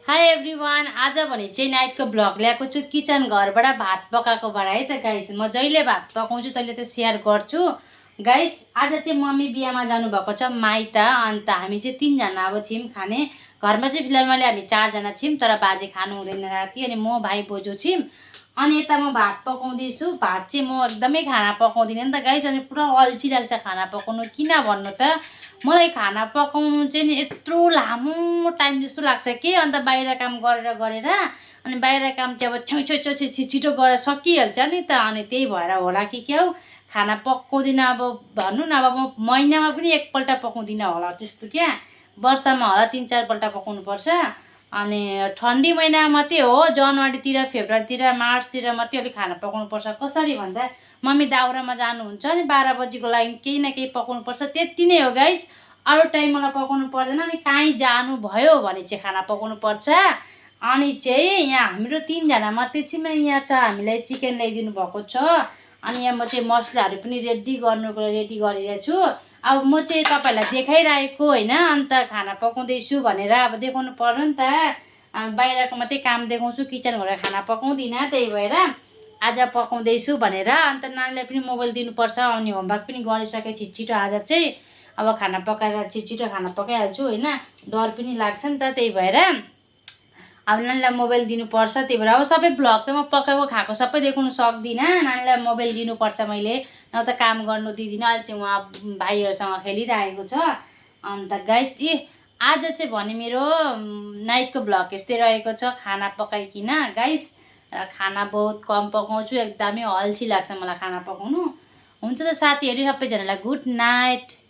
High everyone, आज भने चाहिँ नाइटको ब्लग ल्याएको छु किचन घरबाट भात पकाएकोबाट है त गाइस। म जहिले भात पकाउँछु तैले त सेयर गर्छु गाइस। आज चाहिँ मम्मी बिहामा जानुभएको छ माइत, अन्त हामी चाहिँ 3 जना अब छिम खाने। घरमा चाहिँ फिलहाल हामी 4 जना छिम, तर बाजे खानु हुँदैन राति, अनि म भाइ बोजू छिम। अनि यता म भात पकाउँदैछु। भात चाहिँ म एकदमै खाना पकाउँदिनँ नि त गाइस, अनि पुरा अल्छी लाग्छ खाना पकाउनु। किन भन्नु त, मलाई खाना पकाउनु चाहिँ नि यत्रो लामो टाइम जस्तो लाग्छ कि। अन्त बाहिर काम गरेर अनि बाहिर काम चाहिँ अब छिटो गरेर सकिहाल्छ नि त। अनि त्यही भएर होला कि क्या हो, खाना पकाउँदिनँ। अब भन्नु न, अब म महिनामा पनि एकपल्ट पकाउँदिनँ होला त्यस्तो क्या। वर्षमा होला 3-4 पल्ट पकाउनु पर्छ। अनि ठन्डी महिना मात्रै हो, जनवरीतिर, फेब्रुअरीतिर, मार्चतिर मात्रै अलिक खाना पकाउनु पर्छ। कसरी भन्दा मम्मी दाउरामा जानुहुन्छ अनि 12 बजीको लागि केही न केही पकाउनु पर्छ, त्यति नै हो गाइस। अरू टाइम मलाई पकाउनु पर्दैन। अनि काहीँ जानु भयो भने चाहिँ खाना पकाउनु पर्छ। अनि चाहिँ यहाँ हाम्रो 3 जना मात्रै छौँ। यहाँ छ हामीलाई चिकन ल्याइदिनु भएको छ। अनि यहाँ म चाहिँ मसलाहरू पनि रेडी गरिरहेको छु। अब म चाहिँ तपाईँहरूलाई देखाइरहेको होइन, अन्त खाना पकाउँदैछु भनेर अब देखाउनु पर्यो नि त। बाहिरको मात्रै काम देखाउँछु, किचन घरको खाना पकाउँदिनँ। त्यही भएर आज पकाउँदैछु भनेर। अन्त नानीलाई पनि मोबाइल दिनुपर्छ, अनि होमवर्क पनि गरिसकेँ छिटो आज चाहिँ। अब खाना पकाएर छिटो खाना पकाइहाल्छु होइन, डर पनि लाग्छ नि त। त्यही भएर अब नानीलाई मोबाइल दिनुपर्छ। त्यही भएर अब सबै भ्लग त म पकाएको खाएको सबै देखाउनु सक्दिनँ। नानीलाई मोबाइल दिनुपर्छ मैले, न त काम गर्नु दिँदिनँ। अहिले चाहिँ उहाँ भाइहरूसँग खेलिरहेको छ। अन्त गाइस आज चाहिँ भने मेरो नाइटको भ्लग यस्तै रहेको छ, खाना पकाइकन गाइस। र खाना बहुत कम पकाउँछु, एकदमै अल्छी लाग्छ मलाई खाना पकाउनु। हुन्छ त साथीहरू, सबैजनालाई गुड नाइट।